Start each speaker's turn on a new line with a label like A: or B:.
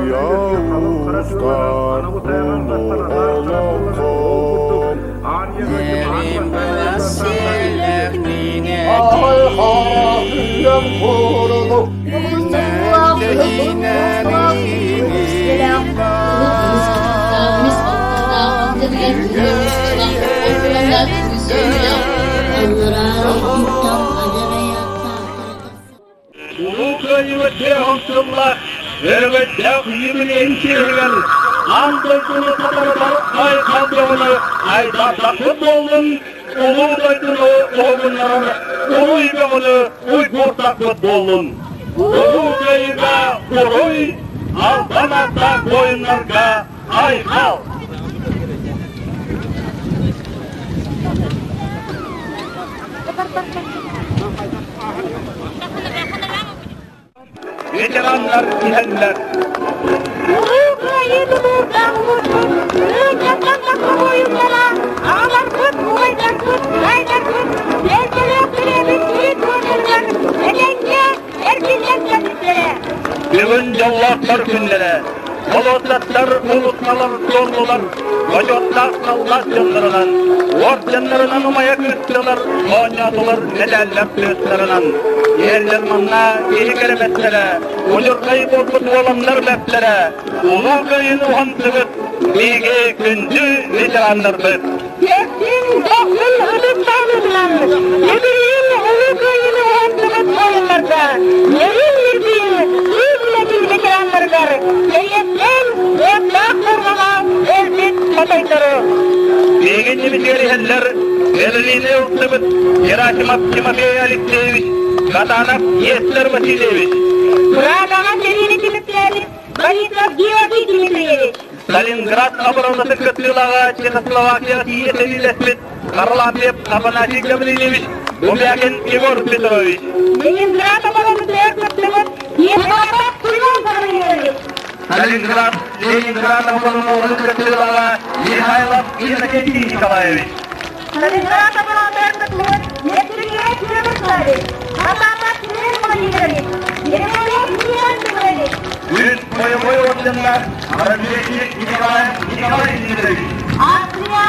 A: устар улуу олоҥхом.
B: Улуу Кыайыы тыаһын сыллаах өрөгөйдөөх юбилейын чиэһигэр аан дойдуну сатарытар айхал дьоһуну айдаардаппыт буоллун, улуу дойдуну уһугуннарар уруй бөҕөнү уйгуурдаппыт буоллун! Улуу Кыайыыга уруй, албан ааттаах буойуннарга айхал! Ветераннар иһэллэр.
C: Улуу Кыайыы тутуурдаах улууспут ыалдьаттан тахса буойуннара, аҕаларбыт, убайдарбыт, таайдарбыт, эргэлээх төрөөбүт төрүт буордарыгар этэҥҥэ эргиллэн кэлбиттэрэ.
B: Бүгүн дьоллоохтор күннэрэ. Болуоссаттар улусналар туоллулар, бочуоттаах саллаат дьоннорунан, уордьаннарынан умайа кыыстылар, оонньоотулар мэтээллэр тыастарынан. Иһэллэр манна киһи кэрэмэттэрэ, удьурхай буолбут уоланнар бэртэрэ, Улуу Кыайыыны уһансыбыт биһиги күндү ветераннарбыт.
C: Эрдин дохсун ытык таһымынан Эбириин Улуу Кыайыыны уһансыбыт буойуннарга, Нерин Ньиргиин тыыл үлэтин ветераннарыгар кэриэстээн уоттаах формаҕа өлбүт хотойдору.
B: Биһиги иннибитигэр иһэллэр Берлини ылсыбыт Герасимов Тимофей Алексеевич, Катанов Естер Васильевич.
C: Прагаҕа сэриини түмүктээбит Борисов Георгий Дмитриевич.
B: Сталинград оборонатын кыттыылааҕа Чехословакияҕа тиийэ сэриилэспит Харлампьев Афанасий Гаврильевич, Бумякин Егор Петрович.
C: Ленинград оборонатыгар кыттыбыт Ефимов Семен Гаврильевич.
B: Сталинград, Ленинград оборонатын кыттыылааҕа Михайлов Иннокентий Николаевич.
C: Сталинград оборонатыгар кыттыбыт Дмитрий Кирович, Хатапов Семен Владимирович, Еремеев Иван Петрович.
B: Үс бойобуой орденнаах Арабиевич Николаев Николай Дмитриевич.
C: Австрия